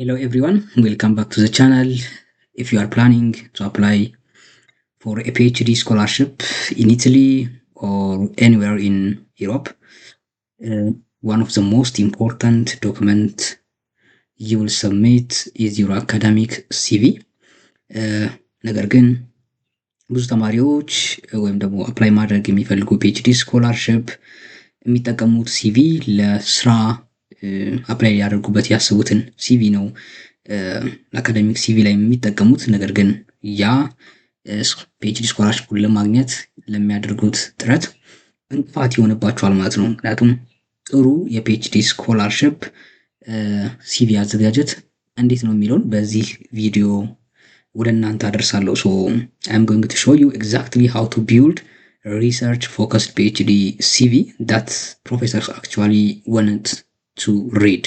Hello everyone, welcome back to the channel. If you are planning to apply for a PhD scholarship in Italy or anywhere in Europe, one of the most important document you will submit is your academic CV. ነገር ግን ብዙ ተማሪዎች ወይም ደግሞ apply ማድረግ የሚፈልጉ PhD scholarship የሚጠቀሙት CV ለስራ apply ሊያደርጉበት ያሰቡትን CV ነው ለ academic CV ላይ የሚጠቀሙት። ነገር ግን ያ PhD scholarship ኡን ለማግኘት ለሚያደርጉት ጥረት እንቅፋት ይሆንባቸዋል ማለት ነው። ምክንያቱም ጥሩ የ PhD scholarship CV አዘገጃጀት እንዴት ነው የሚለውን በዚህ ቪዲዮ ወደ እናንተ አደርሳለሁ። So I'm going to show you exactly how to build research focused PhD CV that professors actually want to read።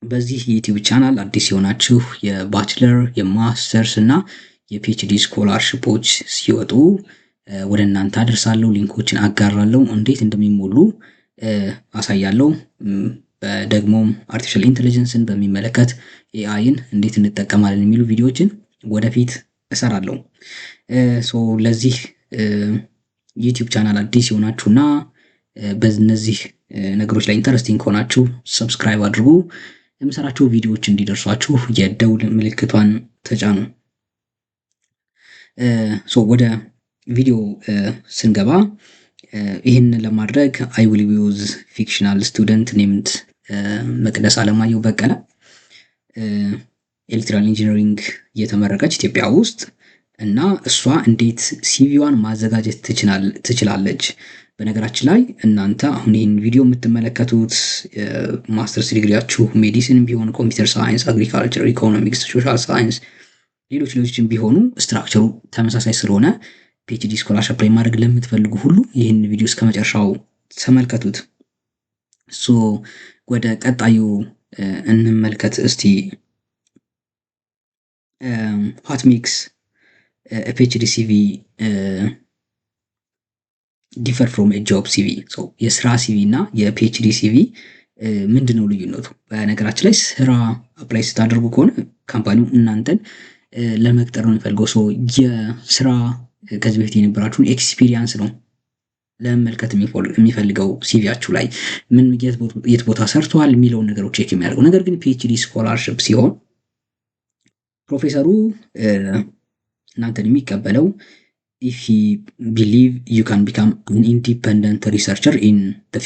በዚህ የ YouTube channel አዲስ የሆናችሁ የ bachelor፣ የ masters እና የ PhD scholarship ኦች ሲወጡ ወደ እናንተ አደርሳለሁ። Link ኦችን አጋራለሁ፣ እንዴት እንደሚሞሉ አሳያለሁ። ደግሞም artificial intelligence ን በሚመለከት AI ን እንዴት እንጠቀማለን የሚሉ ቪዲዮዎችን ወደፊት እሰራለሁ። So ለዚህ YouTube channel አዲስ የሆናችሁና በእነዚህ ነገሮች ላይ interesting ከሆናችሁ subscribe አድርጉ። የምሰራቸው ቪዲዮዎች እንዲደርሷችሁ የደውል ምልክቷን ተጫኑ። So ወደ ቪዲዮ ስንገባ ይህንን ለማድረግ I will use fictional student named መቅደስ አለማየሁ በቀለ፣ electrical engineering እየተመረቀች ኢትዮጵያ ውስጥ፣ እና እሷ እንዴት CV ዋን ማዘጋጀት ትችላለች። በነገራችን ላይ እናንተ አሁን ይህን ቪዲዮ የምትመለከቱት masters degree ያችሁ medicine ቢሆን፣ computer science፣ agriculture፣ economics፣ social science፣ ሌሎች ሌሎችም ቢሆኑ structure ኡ ተመሳሳይ ስለሆነ PhD scholarship apply ማድረግ ለምትፈልጉ ሁሉ ይህን ቪዲዮ እስከ መጨረሻው ተመልከቱት። So ወደ ቀጣዩ እንመልከት እስቲ። What makes PhD CV differ from job CV? የስራ CV እና የ PhD CV ምንድን ነው ልዩነቱ? በነገራችን ላይ ስራ apply ስታደርጉ ከሆነ company ው እናንተን ለመቅጠር ነው የሚፈልገው። So የስራ ከዚህ በፊት የነበራችሁን experience ነው ለመመልከት የሚፈልገው፣ CV ያችሁ ላይ ምን የት ቦታ ሰርተዋል የሚለውን ነገሮች check የሚያደርገው። ነገር ግን PhD scholarship ሲሆን ፕሮፌሰሩ እናንተን የሚቀበለው if he believe you can become an independent researcher in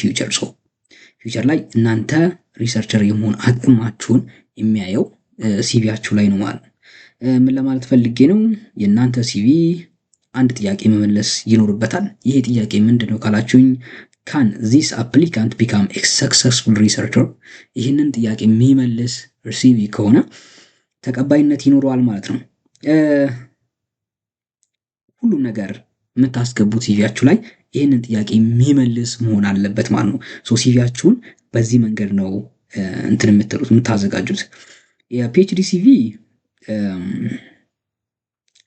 future። So future ላይ እናንተ researcher የመሆን አቅማችሁን የሚያየው CV ያችሁ ላይ ነው ማለት ነው። ምን ለማለት ፈልጌ ነው? የእናንተ CV አንድ ጥያቄ መመለስ ይኖርበታል። ይሄ ጥያቄ ምንድን ነው ካላችሁኝ፣ can this applicant become successful researcher? ይህንን ጥያቄ የሚመልስ CV ከሆነ ተቀባይነት ይኖረዋል ማለት ነው። ሁሉም ነገር የምታስገቡት CV ያችሁ ላይ ይህንን ጥያቄ የሚመልስ መሆን አለበት ማለት ነው። So CV ያችሁን በዚህ መንገድ ነው እንትን የምትሉት፣ የምታዘጋጁት። የ PhD CV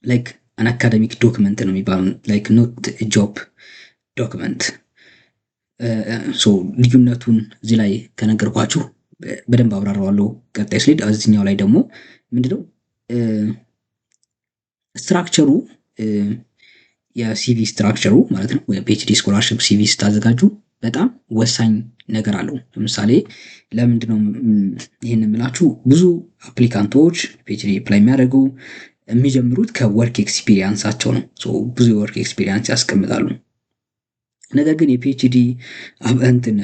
like an academic document ነው የሚባለው፣ like not job document። So ልዩነቱን እዚህ ላይ ከነገርኳችሁ በደንብ አብራራዋለሁ ቀጣይ slide። እዚኛው ላይ ደግሞ ምንድነው structure ኡ፣ የ CV structure ኡ ማለት ነው። PhD scholarship CV ስታዘጋጁ በጣም ወሳኝ ነገር አለው። ለምሳሌ ለምንድነው ይህን የምላችሁ? ብዙ applicant ኦች PhD apply የሚያደርጉ የሚጀምሩት ከ work experience ኣቸው ነው። ብዙ የ work experience ያስቀምጣሉ። ነገር ግን የ PhD እንትን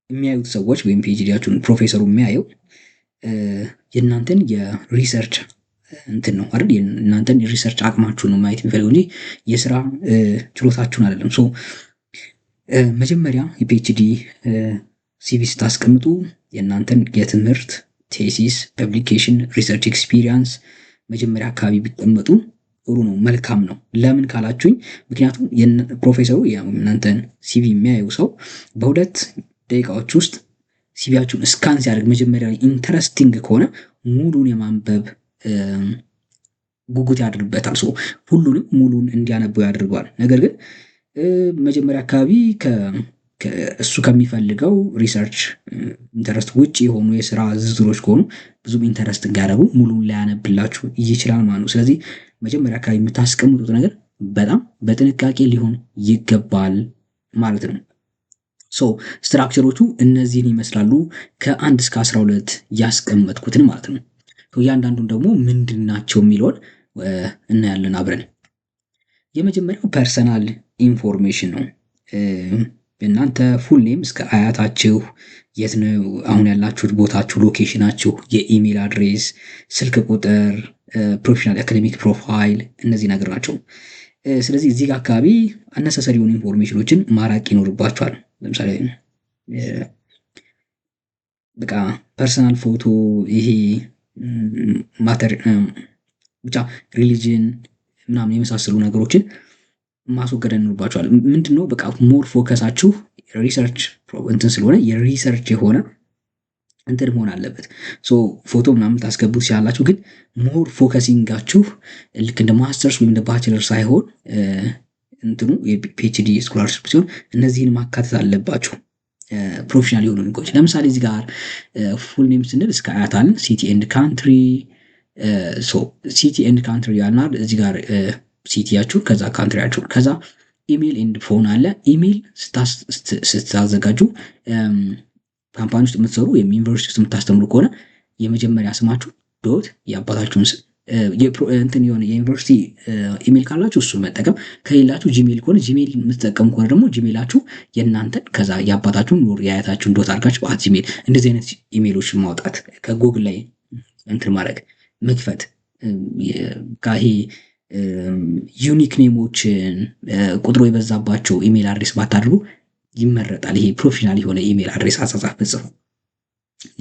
የሚያዩት ሰዎች ወይም PhD ያችሁን ፕሮፌሰሩ የሚያየው የእናንተን የ research እንትን ነው አይደል? የእናንተን የ research አቅማችሁን ነው ማየት የሚፈልገው እንጂ የስራ ችሎታችሁን አይደለም። So መጀመሪያ የ PhD CV ስታስቀምጡ የእናንተን የትምህርት thesis፣ publication፣ research experience መጀመሪያ አካባቢ ቢቀመጡ ጥሩ ነው፣ መልካም ነው። ለምን ካላችሁኝ፣ ምክንያቱም ፕሮፌሰሩ፣ እናንተን CV የሚያየው ሰው፣ በ2 ደቂቃዎች ውስጥ CV ያችሁን scan ሲያደርግ መጀመሪያ interesting ከሆነ ሙሉን የማንበብ ጉጉት ያድርበታል። So ሁሉንም ሙሉን እንዲያነበው ያደርገዋል። ነገር ግን መጀመሪያ አካባቢ እሱ ከሚፈልገው research interest ውጭ የሆኑ የስራ ዝርዝሮች ከሆኑ ብዙም interest እንዲያደርጉ ሙሉን ላያነብላችሁ ይችላል ማለት ነው። ስለዚህ መጀመሪያ አካባቢ የምታስቀምጡት ነገር በጣም በጥንቃቄ ሊሆን ይገባል ማለት ነው። So structure ኦቹ እነዚህን ይመስላሉ፣ ከ1 እስከ 12 ያስቀመጥኩትን ማለት ነው። እያንዳንዱን ደግሞ ምንድን ናቸው የሚለውን እናያለን አብረን። የመጀመሪያው personal information ነው። እናንተ full name እስከ አያታችሁ፣ የት ነው አሁን ያላችሁት ቦታችሁ፣ location ኣችሁ፣ የ email address፣ ስልክ ቁጥር፣ professional academic profile እነዚህ ነገር ናቸው። ስለዚህ እዚህ ጋር አካባቢ unnecessary የሆኑ information ኦችን ማራቅ ይኖርባችኋል። ለምሳሌ በቃ personal ፎቶ፣ ይሄ matter ብቻ religion ምናምን የመሳሰሉ ነገሮችን ማስወገድ ይኖርባችኋል። ምንድነው በቃ more focus ኣችሁ research እንትን ስለሆነ የ research የሆነ እንትን መሆን አለበት። So ፎቶ ምናምን ታስገቡ ትችላላችሁ፣ ግን more focusing ኣችሁ ልክ እንደ ማስተርስ ወይም እንደ bachelor ሳይሆን እንትኑ የ PhD scholarship ሲሆን እነዚህን ማካተት አለባችሁ። Professional የሆኑ link ኦች ለምሳሌ እዚህ ጋር full name ስንል እስከ አያት አለን፣ city and country። City and country ያልናል እዚህ ጋር city ያችሁ ከዛ country ያችሁ፣ ከዛ email and phone አለ። ኢሜይል ስታዘጋጁ company ውስጥ የምትሰሩ ወይም ዩኒቨርሲቲ ውስጥ የምታስተምሩ ከሆነ የመጀመሪያ ስማችሁ dot የአባታችሁን ስም፣ እንትን የሆነ የዩኒቨርሲቲ ኢሜል ካላችሁ እሱን መጠቀም፣ ከሌላችሁ Gmail ከሆነ፣ Gmail የምትጠቀሙ ከሆነ ደግሞ Gmail ኣችሁ የእናንተን ከዛ የአባታችሁን የአያታችሁን dot አድርጋችሁ @gmail፣ እንደዚህ አይነት ኢሜሎችን ማውጣት፣ ከጎግል ላይ እንትን ማድረግ፣ መክፈት፣ ይሄ unique name ኦችን ቁጥሩ የበዛባቸው email address ባታደርጉ ይመረጣል። ይሄ professional የሆነ email address አጻጻፍ ብጽፉ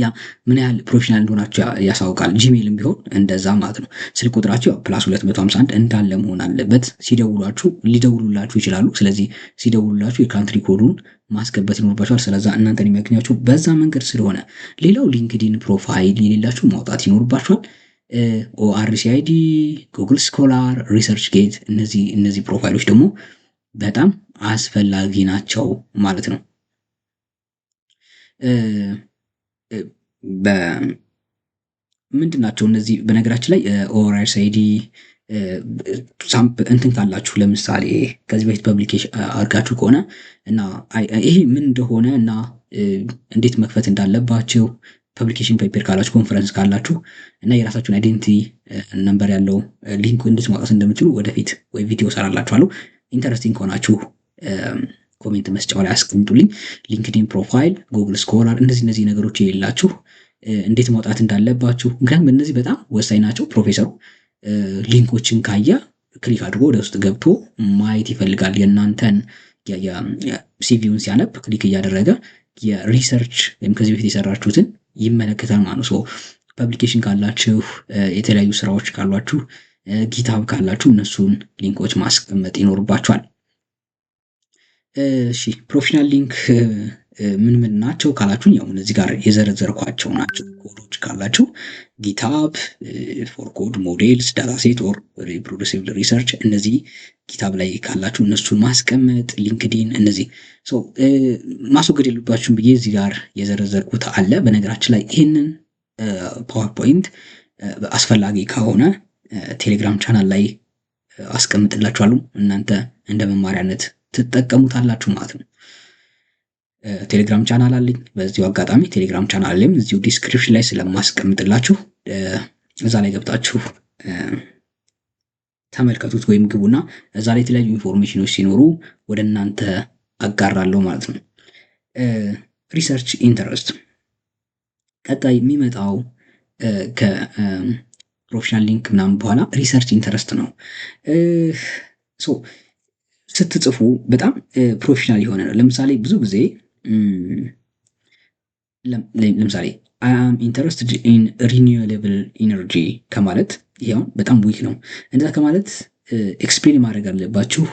ያ ምን ያህል professional እንደሆናችሁ ያሳውቃል። Gmail ም ቢሆን እንደዛ ማለት ነው። ስልክ ቁጥራችሁ +251 እንዳለ መሆን አለበት። ሲደውሏችሁ ሊደውሉላችሁ ይችላሉ። ስለዚህ ሲደውሉላችሁ የ country code ኡን ማስገባት ይኖርባችኋል። ስለዛ እናንተን የሚያገኛችሁ በዛ መንገድ ስለሆነ፣ ሌላው LinkedIn profile የሌላችሁ ማውጣት ይኖርባችኋል። ORCID፣ Google Scholar፣ ResearchGate፣ እነዚህ profile ኦች ደግሞ በጣም አስፈላጊ ናቸው ማለት ነው። ምንድን ናቸው እነዚህ? በነገራችን ላይ ORCID እንትን ካላችሁ፣ ለምሳሌ ከዚህ በፊት publication አድርጋችሁ ከሆነ እና ይሄ ምን እንደሆነ እና እንዴት መክፈት እንዳለባችሁ፣ publication paper ካላችሁ፣ ኮንፈረንስ ካላችሁ እና የራሳችሁን identity number ያለው link እንዴት ማውጣት እንደምትችሉ ወደፊት ወይ ቪዲዮ ሰራላችኋለሁ። Interesting ከሆናችሁ comment መስጫው ላይ አስቀምጡልኝ። LinkedIn profile፣ Google Scholar፣ እነዚህ ነገሮች የሌላችሁ እንዴት ማውጣት እንዳለባችሁ፣ ምክንያቱም እነዚህ በጣም ወሳኝ ናቸው። ፕሮፌሰሩ link ኦችን ካየ click አድርጎ ወደ ውስጥ ገብቶ ማየት ይፈልጋል። የእናንተን CV ውን ሲያነብ click እያደረገ የ research ወይም ከዚህ በፊት የሰራችሁትን ይመለከታል ማለት ነው። Publication ካላችሁ፣ የተለያዩ ስራዎች ካሏችሁ፣ GitHub ካላችሁ እነሱን link ኦች ማስቀመጥ ይኖርባችኋል። እሺ፣ professional link ምን ምን ናቸው ካላችሁን፣ ያው እነዚህ ጋር የዘረዘርኳቸው ናቸው። ኮዶች ካላችሁ GitHub for code, models, dataset or reproducible research፣ እነዚህ GitHub ላይ ካላችሁ እነሱን ማስቀመጥ፣ LinkedIn፣ እነዚህ ማስወገድ የለባችሁም ብዬ እዚህ ጋር የዘረዘርኩት አለ። በነገራችን ላይ ይህንን PowerPoint አስፈላጊ ከሆነ ቴሌግራም ቻናል ላይ አስቀምጥላችኋለሁ። እናንተ እንደ መማሪያነት ትጠቀሙታላችሁ ማለት ነው። ቴሌግራም ቻናል አለኝ። በዚሁ አጋጣሚ ቴሌግራም ቻናል ላይም እዚሁ description ላይ ስለማስቀምጥላችሁ እዛ ላይ ገብታችሁ ተመልከቱት ወይም ግቡና እዛ ላይ የተለያዩ information ኦች ሲኖሩ ወደ እናንተ አጋራለሁ ማለት ነው። Research interest ቀጣይ የሚመጣው ከ professional link ምናምን በኋላ research interest ነው። ስትጽፉ በጣም professional የሆነ ነው። ለምሳሌ ብዙ ጊዜ ለምሳሌ "I am interested in renewable energy" ከማለት፣ ይሄው በጣም weak ነው። እንደዛ ከማለት explain ማድረግ አለባችሁ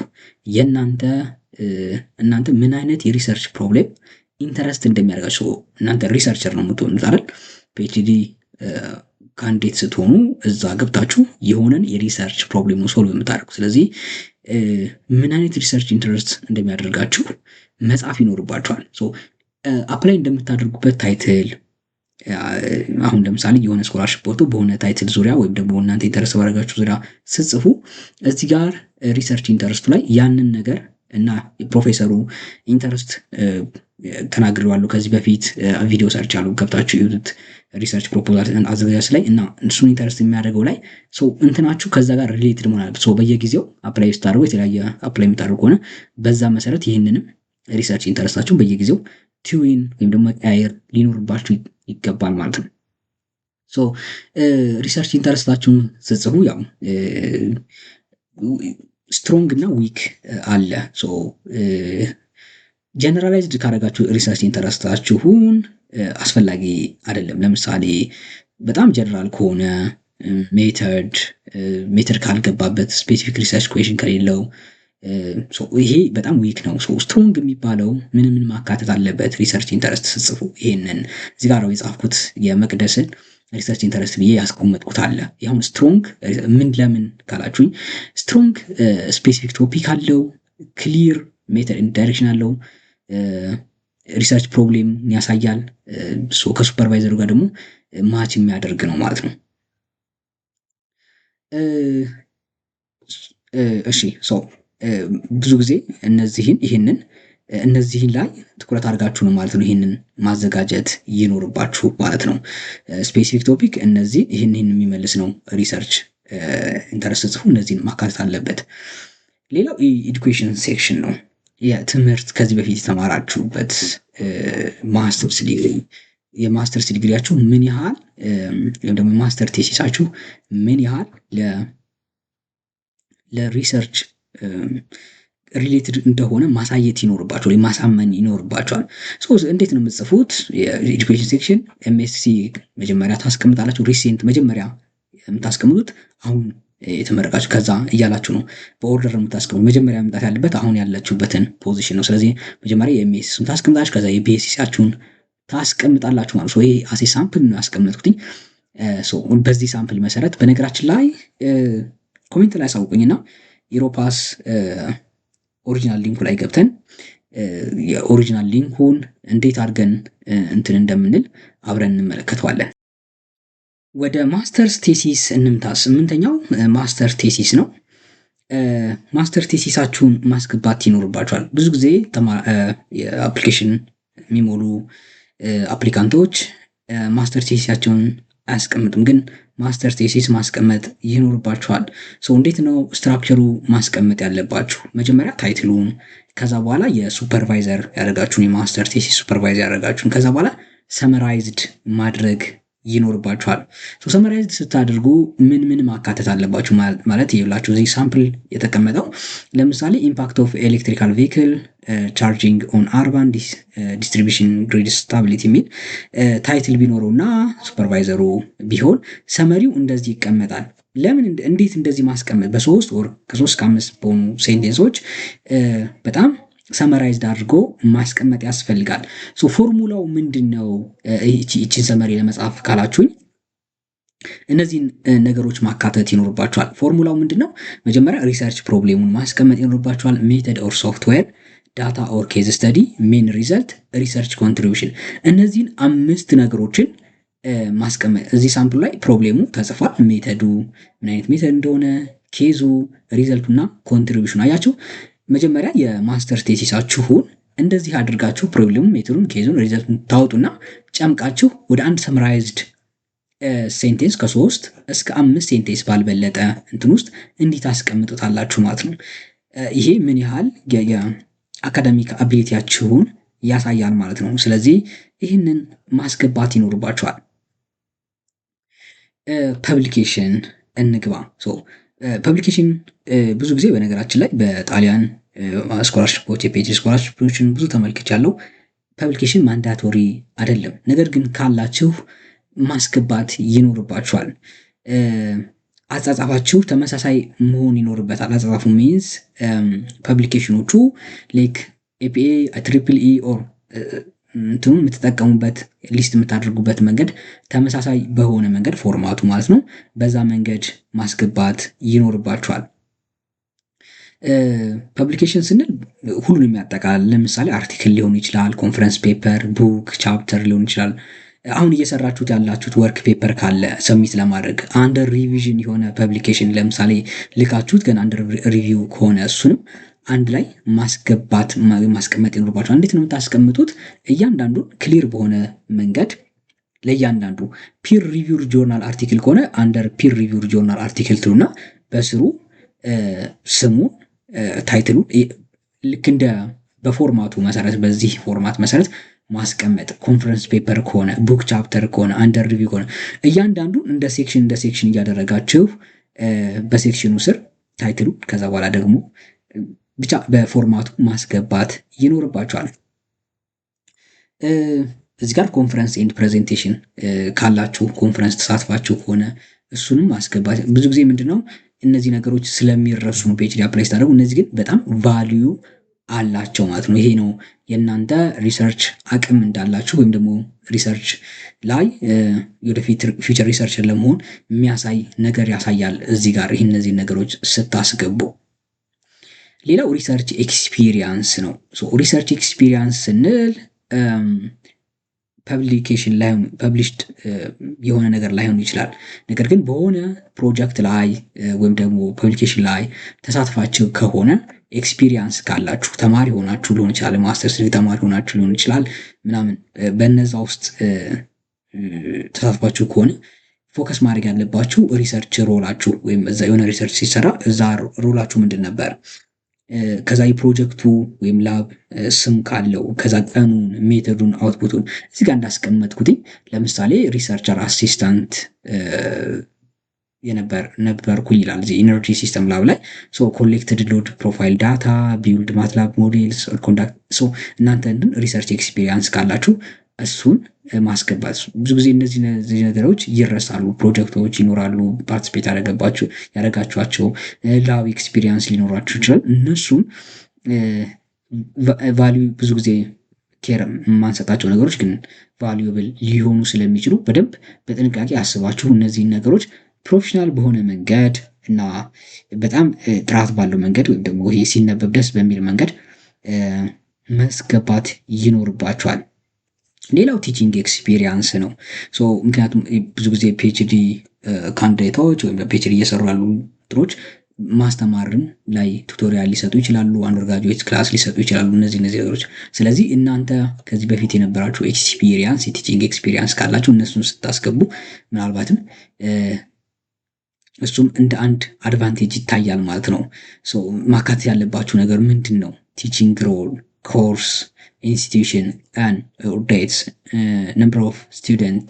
የእናንተ እናንተ ምን አይነት የ research problem interest እንደሚያደርጋችሁ። እናንተ researcher ነው የምትሆኑት አይደል? PhD candidate ስትሆኑ እዛ ገብታችሁ የሆነን የ research problem solve የምታደርጉ። ስለዚህ ምን አይነት research interest እንደሚያደርጋችሁ መጻፍ ይኖርባችኋል። Apply እንደምታደርጉበት title፣ አሁን ለምሳሌ የሆነ scholarship ወጥቶ በሆነ title ዙሪያ ወይም ደግሞ እናንተ interest ባደረጋችሁ ዙሪያ ስትጽፉ እዚህ ጋር research interest ኡ ላይ ያንን ነገር እና የፕሮፌሰሩ interest ተናግሬዋለሁ ከዚህ በፊት፣ ቪዲዮ ሰርቻለሁ፣ ገብታችሁ እዩት። Research proposal አዘገጃጀት ላይ እና እሱን interest የሚያደርገው ላይ እንትናችሁ ከዛ ጋር related መሆን አለበት። በየጊዜው apply ስታደርጉ፣ የተለያየ apply የምታደርጉ ከሆነ በዛ መሰረት ይህንንም research interest ኣችሁን በየጊዜው tune ወይም ደግሞ መቀያየር ሊኖርባችሁ ይገባል ማለት ነው። So research interest ኣችሁን ስትጽፉ ያው strong እና weak አለ። Generalized ካደረጋችሁ research interest ኣችሁን አስፈላጊ አይደለም። ለምሳሌ በጣም ጀነራል ከሆነ፣ method ካልገባበት፣ specific research question ከሌለው ይሄ በጣም weak ነው። Strong የሚባለው ምን ምን ማካተት አለበት? Research interest ስትጽፉ ይሄንን እዚህ ጋር የጻፍኩት የመቅደስን research interest ብዬ ያስቀመጥኩት አለ። ይሁን strong ምን ለምን ካላችሁኝ strong specific topic አለው፣ clear method direction አለው፣ research problem ያሳያል። ከ supervisor ኡ ጋር ደግሞ match የሚያደርግ ነው ማለት ነው። እሺ፣ so ብዙ ጊዜ እነዚህን ይህንን እነዚህን ላይ ትኩረት አድርጋችሁ ነው ማለት ነው ይህንን ማዘጋጀት ይኖርባችሁ ማለት ነው። Specific topic እነዚህ ይህን ይህን የሚመልስ ነው። Research interest ጽፉ እነዚህን ማካተት አለበት። ሌላው education section ነው። የትምህርት ከዚህ በፊት የተማራችሁበት masters degree፣ የ masters degree ያችሁ ምን ያህል ወይም ደግሞ master thesis ኣችሁ ምን ያህል ለ research related እንደሆነ ማሳየት ይኖርባቸዋል፣ ማሳመን ይኖርባቸዋል። እንዴት ነው የምትጽፉት? የ education section MSc መጀመሪያ ታስቀምጣላችሁ። Recent መጀመሪያ የምታስቀምጡት አሁን የተመረቃችሁ ከዛ እያላችሁ ነው በ order የምታስቀምጡት። መጀመሪያ መምጣት ያለበት አሁን ያላችሁበትን position ነው። ስለዚህ መጀመሪያ የ MSc ታስቀምጣላችሁ፣ ከዛ የ BSc ያችሁን ታስቀምጣላችሁ ማለት ነው። ይሄ as a sample ነው ያስቀመጥኩትኝ። በዚህ sample መሰረት በነገራችን ላይ comment ላይ አሳውቁኝና Europass original link ኡ ላይ ገብተን የ original link ኡን እንዴት አድርገን እንትን እንደምንል አብረን እንመለከተዋለን። ወደ masters thesis እንምጣ። ስምንተኛው master thesis ነው። Master thesis ኣችሁን ማስገባት ይኖርባችኋል። ብዙ ጊዜ የ application የሚሞሉ applicant ኦች master thesis ኣቸውን አያስቀምጡም፣ ግን master thesis ማስቀመጥ ይኖርባችኋል። So እንዴት ነው structure ኡ ማስቀመጥ ያለባችሁ? መጀመሪያ title ኡን፣ ከዛ በኋላ የ supervisor ያደረጋችሁን፣ የ master thesis supervisor ያደረጋችሁን፣ ከዛ በኋላ summarized ማድረግ ይኖርባችኋል። Summarized ስታደርጉ ምን ምን ማካተት አለባችሁ ማለት ይኸውላችሁ እዚህ sample የተቀመጠው ለምሳሌ impact of electrical vehicle charging on urban distribution grid stability የሚል title ቢኖረው እና supervisor ኡ ቢሆን summary ው እንደዚህ ይቀመጣል። ለምን እንዴት እንደዚህ ማስቀመጥ፣ በሶስት ወር ከሶስት ከአምስት በሆኑ sentence ኦች በጣም summarized አድርጎ ማስቀመጥ ያስፈልጋል። ፎርሙላው ምንድን ነው? ይቺን summary ለመጻፍ ካላችሁኝ እነዚህን ነገሮች ማካተት ይኖርባችኋል። ፎርሙላው ምንድን ነው? መጀመሪያ research problem ኡን ማስቀመጥ ይኖርባችኋል። Method or software፣ data or case study፣ main result፣ research contribution። እነዚህን አምስት ነገሮችን ማስቀመጥ። እዚህ sample ኡ ላይ problem ኡ ተጽፏል። Method ኡ ምን አይነት method እንደሆነ፣ case ኡ፣ result ኡ እና contribution ኡ አያችሁ። መጀመሪያ የ master thesis ኣችሁን እንደዚህ አድርጋችሁ problem ኡ፣ method ኡን፣ case ኡን፣ result ኡን ታወጡና ጨምቃችሁ ወደ አንድ summarized sentence ከሶስት እስከ አምስት sentence ባልበለጠ እንትን ውስጥ እንዲህ ታስቀምጡታላችሁ ማለት ነው። ይሄ ምን ያህል የ academic ability ያችሁን ያሳያል ማለት ነው። ስለዚህ ይህንን ማስገባት ይኖርባችኋል። Publication እንግባ። Publication ብዙ ጊዜ በነገራችን ላይ በጣሊያን scholarship ኦች የ PhD scholarship ኦችን ብዙ ተመልክቻለሁ። Publication mandatory አይደለም፣ ነገር ግን ካላችሁ ማስገባት ይኖርባችኋል። አጻጻፋችሁ ተመሳሳይ መሆን ይኖርበታል። አጻጻፉ means publication ኦቹ like APA፣ triple E or እንትኑን የምትጠቀሙበት list የምታደርጉበት መንገድ ተመሳሳይ በሆነ መንገድ format ኡ ማለት ነው። በዛ መንገድ ማስገባት ይኖርባችኋል። Publication ስንል ሁሉንም ያጠቃልላል። ለምሳሌ article ሊሆን ይችላል፣ conference paper፣ book chapter ሊሆን ይችላል። አሁን እየሰራችሁት ያላችሁት work paper ካለ submit ለማድረግ፣ under revision የሆነ publication ለምሳሌ ልካችሁት ገና under review ከሆነ እሱንም አንድ ላይ ማስገባት፣ ማስቀመጥ ይኖርባችኋል። እንዴት ነው የምታስቀምጡት? እያንዳንዱን clear በሆነ መንገድ ለእያንዳንዱ peer review journal article ከሆነ under peer review journal article ትሉና በስሩ ስሙን፣ title ኡን ልክ እንደ በ format ኡ መሰረት፣ በዚህ format መሰረት ማስቀመጥ። Conference paper ከሆነ፣ book chapter ከሆነ፣ under review ከሆነ እያንዳንዱን እንደ section እያደረጋችሁ በ section ኑ ስር title ኡ፣ ከዛ በኋላ ደግሞ ብቻ በ format ኡ ማስገባት ይኖርባችኋል። እዚህ ጋር conference and presentation ካላችሁ፣ ኮንፈረንስ ተሳትፋችሁ ከሆነ እሱንም ማስገባት። ብዙ ጊዜ ምንድነው እነዚህ ነገሮች ስለሚረሱ ነው PhD apply ስታደርጉ። እነዚህ ግን በጣም value አላቸው ማለት ነው። ይሄ ነው የእናንተ research አቅም እንዳላችሁ ወይም ደግሞ research ላይ ወደፊት future researcher ለመሆን የሚያሳይ ነገር ያሳያል። እዚህ ጋር ይህ እነዚህ ነገሮች ስታስገቡ። ሌላው research experience ነው። Research experience ስንል publication ላይሆን፣ published የሆነ ነገር ላይሆን ይችላል። ነገር ግን በሆነ ፕሮጀክት ላይ ወይም ደግሞ publication ላይ ተሳትፋችሁ ከሆነ፣ experience ካላችሁ፣ ተማሪ ሆናችሁ ሊሆን ይችላል፣ ማስተርስ ተማሪ ሆናችሁ ሊሆን ይችላል ምናምን፣ በነዛ ውስጥ ተሳትፋችሁ ከሆነ focus ማድረግ ያለባችሁ research role ኣችሁ ወይም እዛ የሆነ research ሲሰራ እዛ role ኣችሁ ምንድን ነበር፣ ከዛ የፕሮጀክቱ ወይም lab ስም ካለው፣ ከዛ ቀኑን፣ method ኡን፣ output ኡን እዚህ ጋር እንዳስቀመጥኩትኝ ለምሳሌ researcher assistant የነበር ነበርኩኝ ይላል እዚህ energy system lab ላይ። So collected load profile data፣ build MATLAB models፣ conduct። So እናንተ research experience ካላችሁ እሱን ማስገባት። ብዙ ጊዜ እነዚህ ነገሮች ይረሳሉ። ፕሮጀክቶች ይኖራሉ፣ participate ያደረገባችሁ ያደረጋችኋቸው lab experience ሊኖራችሁ ይችላል። እነሱን value ብዙ ጊዜ care የማንሰጣቸው ነገሮች ግን valuable ሊሆኑ ስለሚችሉ በደንብ በጥንቃቄ አስባችሁ እነዚህን ነገሮች professional በሆነ መንገድ እና በጣም ጥራት ባለው መንገድ ወይም ደግሞ ይሄ ሲነበብ ደስ በሚል መንገድ ማስገባት ይኖርባችኋል። ሌላው teaching experience ነው። ምክንያቱም ብዙ ጊዜ PhD candidate ኦች ወይም PhD እየሰሩ ያሉ ጥሮች ማስተማርም ላይ tutorial ሊሰጡ ይችላሉ፣ undergraduate class ሊሰጡ ይችላሉ። እነዚህ ነገሮች፣ ስለዚህ እናንተ ከዚህ በፊት የነበራችሁ experience፣ የ teaching experience ካላችሁ እነሱን ስታስገቡ ምናልባትም እሱም እንደ አንድ advantage ይታያል ማለት ነው። ማካተት ያለባችሁ ነገር ምንድን ነው? Teaching role፣ course፣ institution፣ dates፣ number of student፣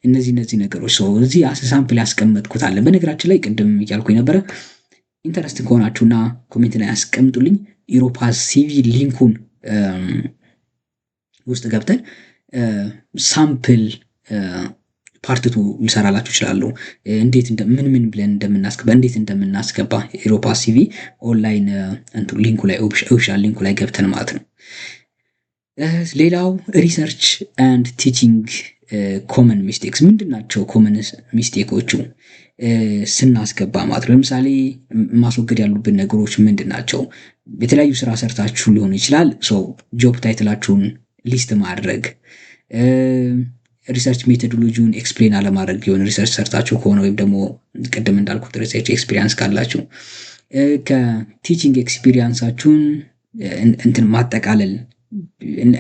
እነዚህ ነገሮች so እዚህ sample ያስቀመጥኩት አለ። በነገራችን ላይ ቅድም እያልኩ የነበረ interest ከሆናችሁና comment ላይ ያስቀምጡልኝ። Europass CV link ኡን ውስጥ ገብተን sample part two ልሰራላችሁ እችላለሁ። እንዴት ምን ምን ብለን እንደምናስገባ፣ እንዴት እንደምናስገባ Europass CV online እንትኑ link ኡ ላይ፣ official link ኡ ላይ ገብተን ማለት ነው። ሌላው research and teaching common mistakes ምንድን ናቸው? Common mistake ኦቹ ስናስገባ ማለት ነው። ለምሳሌ ማስወገድ ያሉብን ነገሮች ምንድን ናቸው? የተለያዩ ስራ ሰርታችሁ ሊሆን ይችላል። So job title ኣችሁን list ማድረግ፣ research methodology ውን explain አለማድረግ፣ የሆነ research ሰርታችሁ ከሆነ ወይም ደግሞ ቅድም እንዳልኩት research experience ካላችሁ ከ teaching experience ኣችሁን እንትን ማጠቃለል፣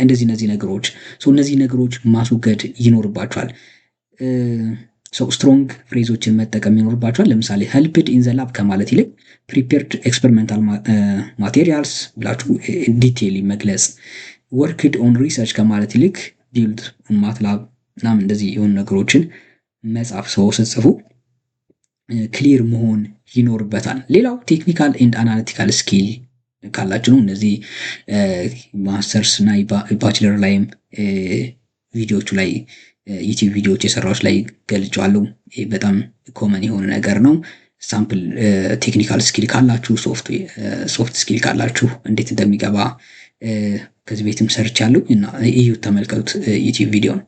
እንደዚህ እነዚህ ነገሮች፣ እነዚህ ነገሮች ማስወገድ ይኖርባችኋል። So strong phrase ኦችን መጠቀም ይኖርባችኋል። ለምሳሌ helped in the lab ከማለት ይልቅ prepared experimental materials ብላችሁ detail መግለጽ፣ worked on research ከማለት ይልቅ build MATLAB ምናምን እንደዚህ የሆኑ ነገሮችን መጻፍ። So ስትጽፉ clear መሆን ይኖርበታል። ሌላው technical and analytical skill ካላችሁ ነው። እነዚህ ማስተርስ እና bachelor ላይም ቪዲዮቹ ላይ፣ YouTube ቪዲዮዎች የሰራዎች ላይ ገልጫዋለሁ። ይህ በጣም common የሆነ ነገር ነው። Sample technical skill ካላችሁ፣ soft skill ካላችሁ እንዴት እንደሚገባ ከዚህ ቤትም ሰርቻለሁ እና እዩት፣ ተመልከቱት YouTube ቪዲዮ ነው።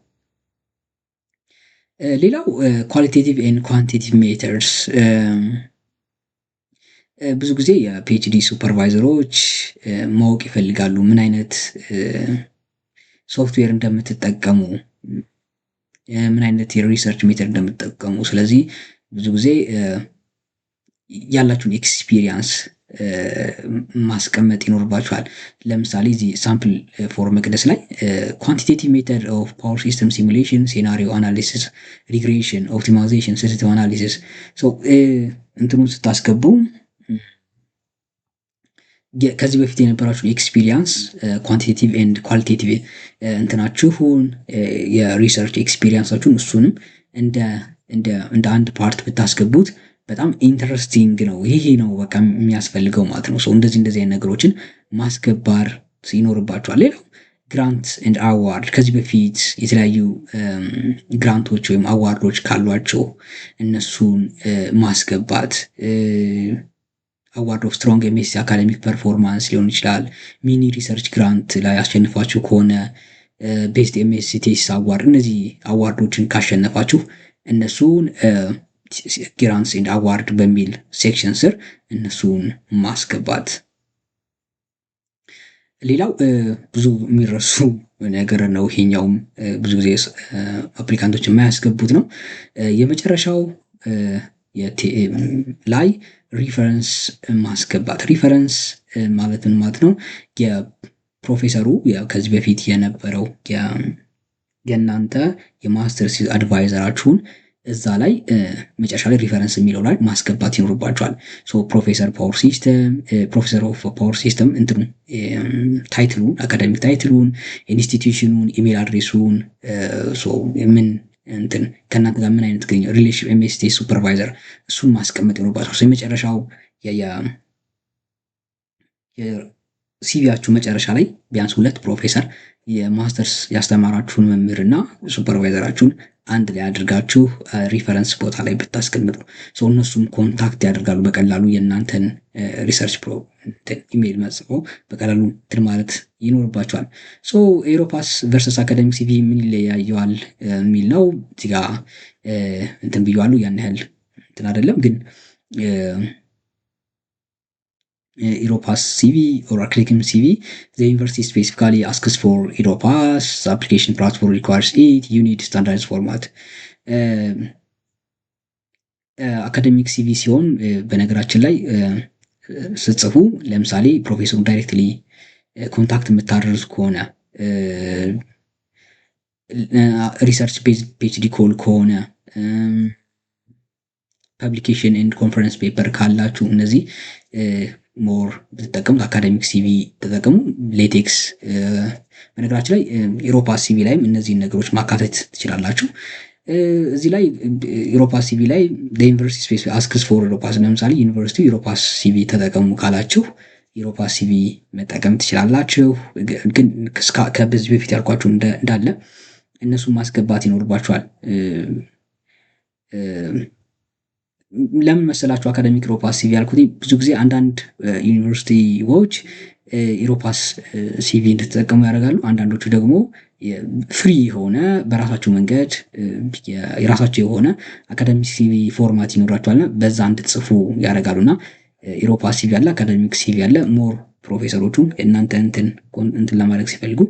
ሌላው qualitative and quantitative methods ብዙ ጊዜ የ PhD supervisor ኦች ማወቅ ይፈልጋሉ ምን አይነት ሶፍትዌር እንደምትጠቀሙ፣ ምን አይነት የ research method እንደምትጠቀሙ። ስለዚህ ብዙ ጊዜ ያላችሁን experience ማስቀመጥ ይኖርባችኋል። ለምሳሌ እዚህ sample for መቅደስ ላይ quantitative method of power system simulation፣ scenario analysis፣ regression፣ optimization፣ sensitivity analysis እንትኑን ስታስገቡ ከዚህ በፊት የነበራችሁ experience quantitative and qualitative እንትናችሁን የ research experience ኣችሁን እሱንም እንደ አንድ part ብታስገቡት በጣም interesting ነው። ይሄ ነው በቃ የሚያስፈልገው ማለት ነው። እንደዚህ እንደዚህ አይነት ነገሮችን ማስገባት ይኖርባችኋል። ሌላው grant and award፣ ከዚህ በፊት የተለያዩ grant ኦች ወይም award ኦች ካሏችሁ እነሱን ማስገባት፣ award of strong MSc academic performance ሊሆን ይችላል። Mini research grant ላይ አሸንፋችሁ ከሆነ፣ best MSc thesis award፣ እነዚህ award ኦችን ካሸነፋችሁ እነሱን grants and award በሚል section ስር እነሱን ማስገባት። ሌላው ብዙ የሚረሱ ነገር ነው። ይሄኛውም ብዙ ጊዜ applicant ኦች የማያስገቡት ነው። የመጨረሻው ላይ reference ማስገባት። Reference ማለት ምን ማለት ነው? የፕሮፌሰሩ ከዚህ በፊት የነበረው የእናንተ የ masters advisor ኣችሁን እዛ ላይ መጨረሻ ላይ reference የሚለው ላይ ማስገባት ይኖርባችኋል። So professor power system፣ professor of power system እንትኑ title ኡን፣ academic title ኡን፣ institution ኡን፣ email address ኡን፣ ምን እንትን ከእናንተ ጋር ምን አይነት ግንኙነት relation፣ MSc supervisor እሱን ማስቀመጥ ይኖርባችኋል። የመጨረሻው የ CV ያችሁ መጨረሻ ላይ ቢያንስ ሁለት ፕሮፌሰር፣ የማስተርስ ያስተማራችሁን መምህርና supervisor ኣችሁን አንድ ላይ አድርጋችሁ reference ቦታ ላይ ብታስቀምጡ እነሱም contact ያደርጋሉ፣ በቀላሉ የእናንተን research email መጽፈው በቀላሉ እንትን ማለት ይኖርባቸዋል። So Europass versus academic CV ምን ይለያየዋል የሚል ነው። እዚህ ጋ እንትን ብዬዋለሁ፣ ያን ያህል እንትን አይደለም፣ ግን Europass CV or academic CV፣ the university specifically asks for Europass፣ application platform requires it፣ you need standardized format። Academic CV ሲሆን በነገራችን ላይ ስትጽፉ ለምሳሌ ፕሮፌሰሩን directly contact የምታደርሱ ከሆነ፣ research based PhD call ከሆነ፣ publication and conference paper ካላችሁ እነዚህ more ብትጠቀሙት academic CV ተጠቀሙ። LaTeX በነገራችን ላይ Europass CV ላይም እነዚህን ነገሮች ማካተት ትችላላችሁ። እዚህ ላይ Europass CV ላይ university specific asks for Europass፣ ለምሳሌ ዩኒቨርሲቲ Europass CV ተጠቀሙ ካላችሁ Europass CV መጠቀም ትችላላችሁ። ግን ከዚህ በፊት ያልኳችሁ እንዳለ እነሱን ማስገባት ይኖርባችኋል። ለምን መሰላችሁ academic Europass CV ያልኩት? ብዙ ጊዜ አንዳንድ ዩኒቨርሲቲዎች Europass CV እንድትጠቀሙ ያደርጋሉ። አንዳንዶቹ ደግሞ free የሆነ በራሳቸው መንገድ የራሳቸው የሆነ academic CV format ይኖራቸዋልና በዛ እንድትጽፉ ያደርጋሉ። እና Europass CV አለ፣ academic CV አለ። More ፕሮፌሰሮቹ እናንተ እንትን እንትን ለማድረግ ሲፈልጉ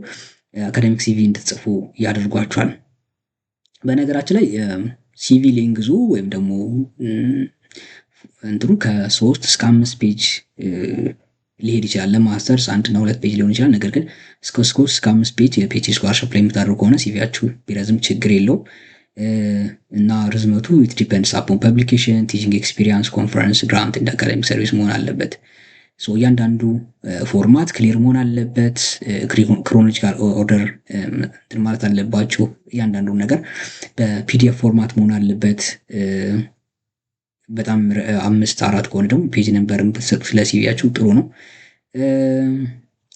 academic CV እንድትጽፉ ያደርጓቸዋል። በነገራችን ላይ CV length ኡ ወይም ደግሞ እንትኑ ከ3 እስከ 5 page ሊሄድ ይችላል። ለማስተርስ 1 እና 2 page ሊሆን ይችላል። ነገር ግን እስከ 3 እስከ 5 page የ PhD scholarship ላይ የምታደርጉ ከሆነ CV ያችሁ ቢረዝም ችግር የለውም። እና ርዝመቱ it depends upon publication፣ teaching experience፣ conference፣ grant and academic service መሆን አለበት። እያንዳንዱ format clear መሆን አለበት። Chronological order እንትን ማለት አለባችሁ። እያንዳንዱ ነገር በ PDF format መሆን አለበት። በጣም አምስት አራት ከሆነ ደግሞ page number ን ብትሰጡት ለ CV ያችሁ ጥሩ ነው።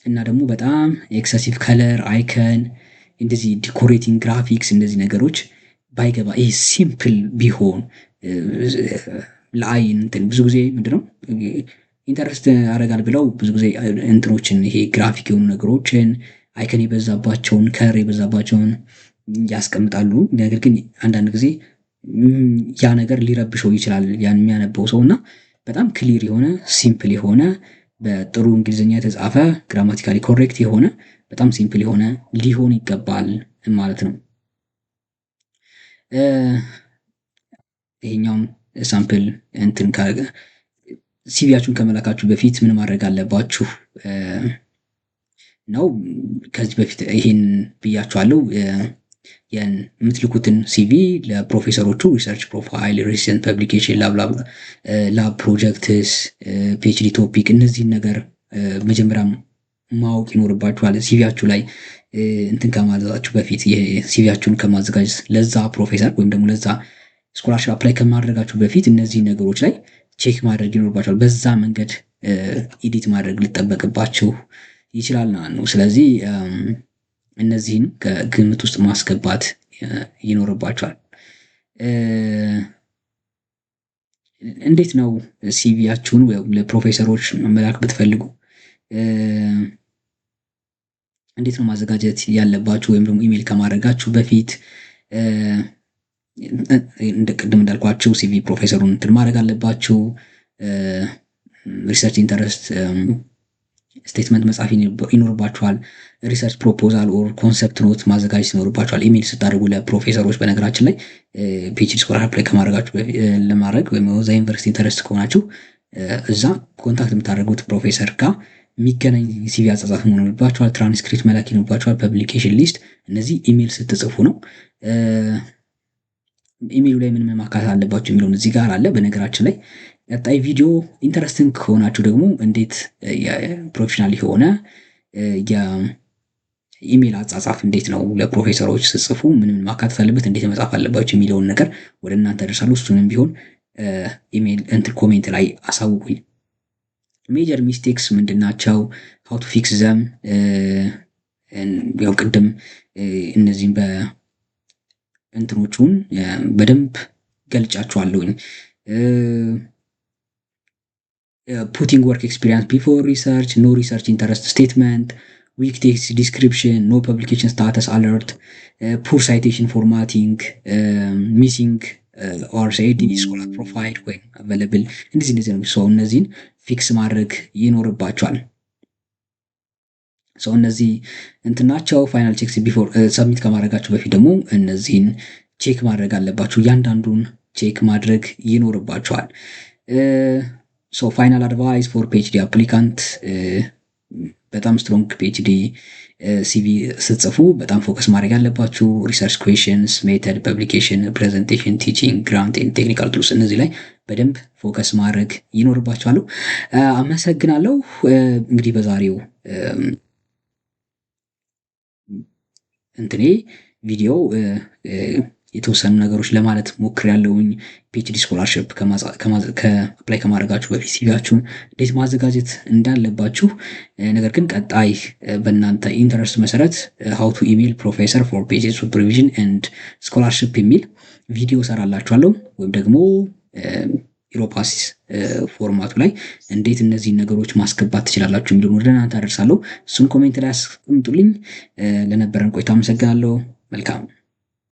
እና ደግሞ በጣም excessive color፣ icon፣ እንደዚህ decorating graphics እንደዚህ ነገሮች ባይገባ፣ ይሄ simple ቢሆን ለአይን እንትን ብዙ ጊዜ ምንድነው interest ያደርጋል ብለው ብዙ ጊዜ እንትኖችን ይሄ graphic የሆኑ ነገሮችን፣ icon የበዛባቸውን፣ color የበዛባቸውን ያስቀምጣሉ። ነገር ግን አንዳንድ ጊዜ ያ ነገር ሊረብሸው ይችላል ያን የሚያነበው ሰው እና በጣም clear የሆነ፣ simple የሆነ፣ በጥሩ እንግሊዝኛ የተጻፈ፣ grammatically correct የሆነ፣ በጣም simple የሆነ ሊሆን ይገባል ማለት ነው። ይሄኛውም sample እንትን CV ያችሁን ከመላካችሁ በፊት ምን ማድረግ አለባችሁ ነው። ከዚህ በፊት ይሄን ብያችኋለሁ። የምትልኩትን CV ለፕሮፌሰሮቹ research profile፣ recent publication፣ lab projects፣ PhD topic እነዚህን ነገር መጀመሪያ ማወቅ ይኖርባችኋል። CV ያችሁ ላይ እንትን ከማዘዛችሁ በፊት፣ CV ያችሁን ከማዘጋጀት፣ ለዛ ፕሮፌሰር ወይም ደግሞ ለዛ scholarship apply ከማድረጋችሁ በፊት እነዚህ ነገሮች ላይ check ማድረግ ይኖርባችኋል። በዛ መንገድ edit ማድረግ ሊጠበቅባችሁ ይችላል ማለት ነው። ስለዚህ እነዚህን ከግምት ውስጥ ማስገባት ይኖርባችኋል። እንዴት ነው CV ያችሁን ለፕሮፌሰሮች መላክ ብትፈልጉ እንዴት ነው ማዘጋጀት ያለባችሁ? ወይም ደግሞ ኢሜይል ከማድረጋችሁ በፊት እንደ ቅድም እንዳልኳችሁ CV ፕሮፌሰሩን እንትን ማድረግ አለባችሁ። Research interest statement መጻፍ ይኖርባችኋል። Research proposal or concept note ማዘጋጀት ይኖርባችኋል። ኢሜይል ስታደርጉ ለፕሮፌሰሮች፣ በነገራችን ላይ PhD scholar apply ከማድረጋችሁ ለማድረግ ወይም እዛ ዩኒቨርሲቲ interest ከሆናችሁ እዛ contact የምታደርጉት ፕሮፌሰር ጋር የሚገናኝ CV አጻጻፍ መሆን ይኖርባችኋል። ትራንስክሪፕት መላክ ይኖርባችኋል። Publication list፣ እነዚህ ኢሜይል ስትጽፉ ነው። ኢሜይሉ ላይ ምን ምን ማካተት አለባችሁ የሚለውን እዚህ ጋር አለ። በነገራችን ላይ ቀጣይ ቪዲዮ interesting ከሆናችሁ ደግሞ እንዴት professional የሆነ የኢሜይል አጻጻፍ፣ እንዴት ነው ለፕሮፌሰሮች ስትጽፉ ምን ምን ማካተት አለበት፣ እንዴት መጻፍ አለባችሁ የሚለውን ነገር ወደ እናንተ አደርሳለሁ። እሱንም ቢሆን ኢሜይል እንትን comment ላይ አሳውቁኝ። Major mistakes ምንድን ናቸው? How to fix them? ያው ቅድም እነዚህም በእንትኖቹን በደንብ ገልጫችኋለሁኝ። Putting work experience before research፣ no research interest statement፣ weak text description፣ no publication status alert፣ poor citation formatting፣ missing ORCID፣ scholar profile ወይም available፣ እንደዚህ እንደዚህ ነው። So እነዚህን fix ማድረግ ይኖርባችኋል። So እነዚህ እንትን ናቸው። Final checks before submit ከማድረጋችሁ በፊት ደግሞ እነዚህን check ማድረግ አለባችሁ። እያንዳንዱን check ማድረግ ይኖርባችኋል። So final advice for PhD applicant፣ በጣም strong PhD CV ስትጽፉ በጣም focus ማድረግ ያለባችሁ research questions፣ method፣ publication፣ presentation፣ teaching፣ grant፣ technical tools፣ እነዚህ ላይ በደንብ focus ማድረግ ይኖርባችኋል። አመሰግናለሁ። እንግዲህ በዛሬው እንትኔ ቪዲዮ የተወሰኑ ነገሮች ለማለት ሞክሬያለሁኝ። PhD scholarship apply ከማድረጋችሁ በፊት CV ያችሁን እንዴት ማዘጋጀት እንዳለባችሁ፣ ነገር ግን ቀጣይ በእናንተ interest መሰረት how to email professor for PhD supervision and scholarship የሚል ቪዲዮ ሰራላችኋለሁ ወይም ደግሞ Europass format ኡ ላይ እንዴት እነዚህን ነገሮች ማስገባት ትችላላችሁ የሚለውን ወደ እናንተ አደርሳለሁ። እሱን comment ላይ አስቀምጡልኝ። ለነበረን ቆይታ አመሰግናለሁ። መልካም